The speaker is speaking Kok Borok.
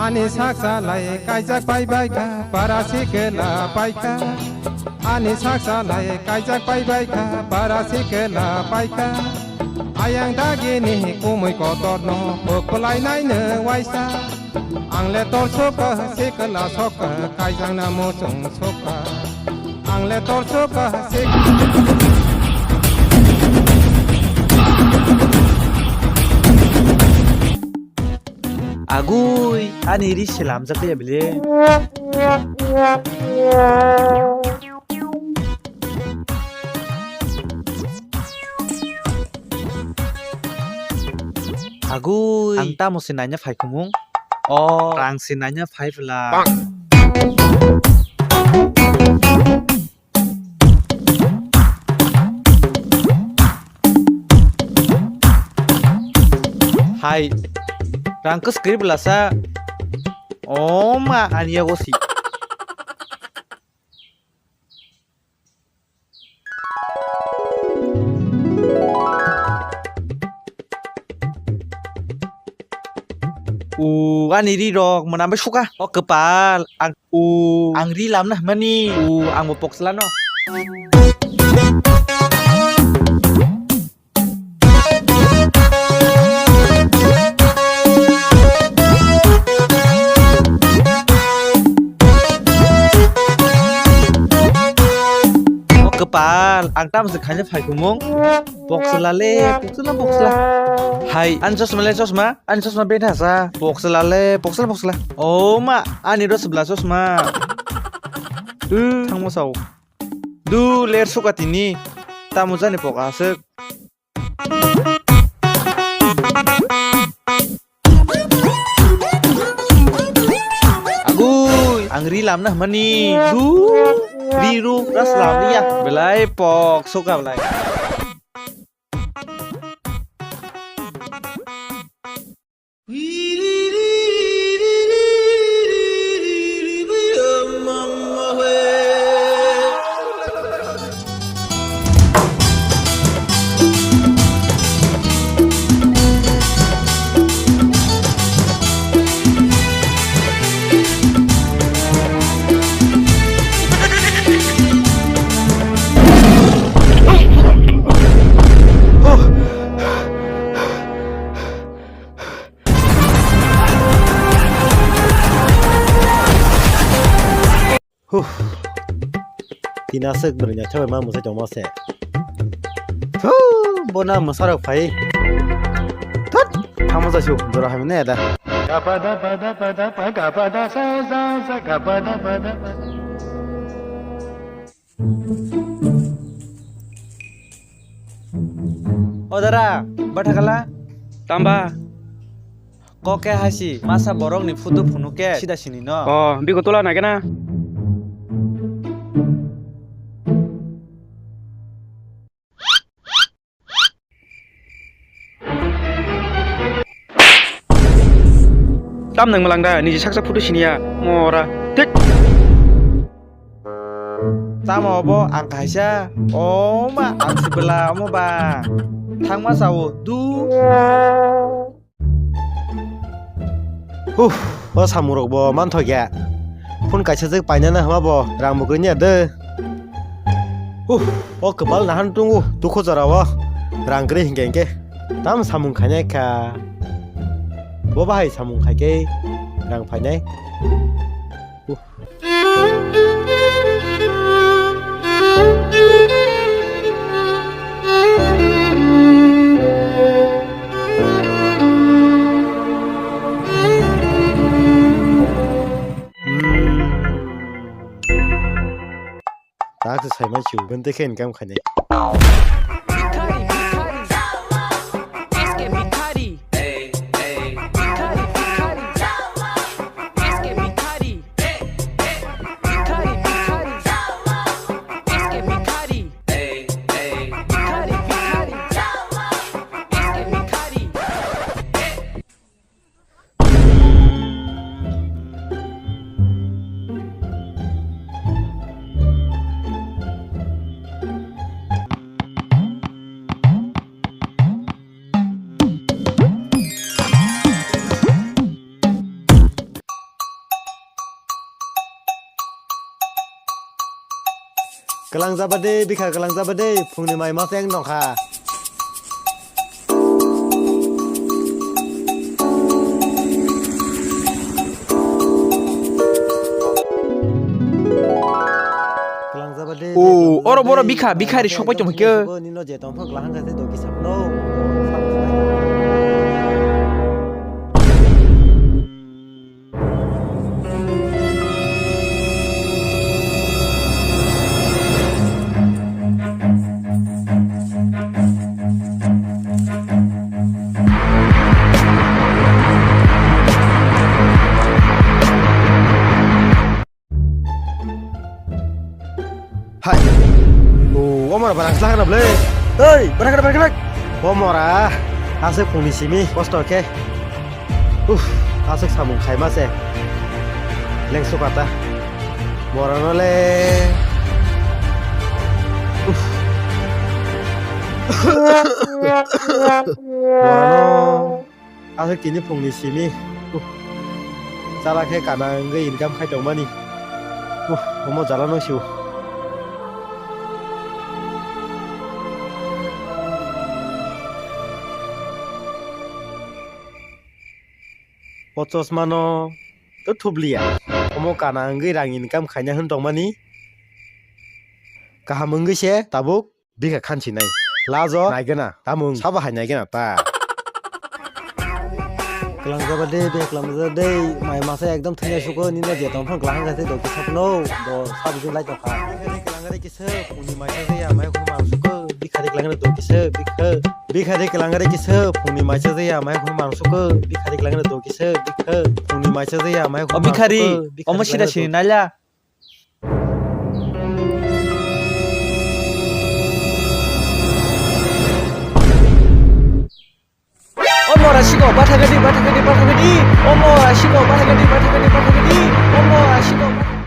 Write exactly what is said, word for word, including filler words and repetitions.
Ani saksa lai kaijak pai bai kha, para sikela pai kha. Ani saksa lai kaijak pai bai kha, para sikela pai kha. Ayang dagini kumui kotorno pok pelainaino waisa. Ang le tor soka, sikela soka, kaijakna muchung soka. Ang le tor soka, sik- Agui, ani ri selamjak ya bile. Agui, ang tamo se naina phai khumung? O, rang se naina phai pla. Hai, rang kwskwrwi bwlasa. O ma, ani yago si. U, ani ri rok mwnam bai suka. O kwpal, ang, u, ang ri lamna hwnmani. U, ang bo pokslano. O kwpal, ang tamo se khaina phai khumung. Poksla le, poksla, poksla. Hai, ani chosma le chosma, ani chosma betha sa. Poksla le, poksla, poksla. O ma, ani ro sibla chosma. Thangmo sao. Du ler suka tini. Tamo jani pok aswk. Agui, ang ri lamna hwnmani. Du, ri ru, ras lam ya. Belai pok suka belai. Huh. Tina aswk bwrwi naithok bai ma mwsai tongma se. Thu, bona mwsarok phai. Thut, thangma jaisu, jora hamya nai da. O dara, batha kala? Tamba. Kok khe haisi, masa borok ni photo phunuk khe sida sini no. O, biko tola nai khe na. Tam nang malang da, niji saksa photo siniya, mora. Tik. Tamo obo ang kaisa, o ma ang sibela omo ba. Thangma sao, du. Huh, o samung rok bo manthok ya. Phone kaisa jek painana hwnba bo rang bo kwrwini ya de. Huh, o kwbal nahan tongo dukhu jora o rang kwrwi hinkhe hinkhe tam samung khainai kha. Bo bahai samung khaikhe rang phainai. Huh. Tak se sai ma chu, bente khe income khainai. Bhikhari, bhikhari. S K bhikhari. Bhikhari, bhikhari. S K bhikhari. Bhikhari, bhikhari. S K bhikhari. Bhikhari, bhikhari. S K bhikhari. Kwlang jaba de, bikha kwlang jaba de, phungni mai masa wng nokha. Kwlang jaba de, O, bikha oro boro jaba de, bikha, bikha ri mai sokpai masa tong wng hwnkhe. Nokha, nino je tong phok lahang kha se doki saphno. Hai. O, o mora barang sla kana ble. Hei, barang kana, barang kana. O mora, aswk phungni simi kosto khe. Uff, aswk samung khaima se. Lengsu kata. Mora no le. Uff. Mora no. Aswk tini phungni simi. Uh. Chala khe kana wngwi income khai tongmani. Uh, omo jala no sio. O chosma no to thubliya. Omo kana wngwi rang income khaina hwn tongmani. Kaham wngwi se tabuk. Bikha khansinai. Lajo naigena, tamung sabo hai naigena ta. Kwlangjaba de, be kwlangjaba de, mai masa ekdom thangya suko, nino je tong phang kwlang kha se do kisa phano, bo sabi jin lai tong kha. Bikha de kwlangjaba de kisa, phungni mai sa ya, mai khum mang suko, bikha de kwlangjaba de kisa, bikha. Bikha de kwlangjaba de kisa, phungni mai sa ya, mai khum mang suko, bikha de kwlangjaba de kisa, bikha. Phungni mai sa ya, mai khum mang suko, bikha de kwlangjaba de. O bikha ri, omo sida sini naila. O mora sigo, bathagadi, bathagadi, bathagadi. O mora sigo, bathagadi, bathagadi, bathagadi. O mora sigo, bathagadi.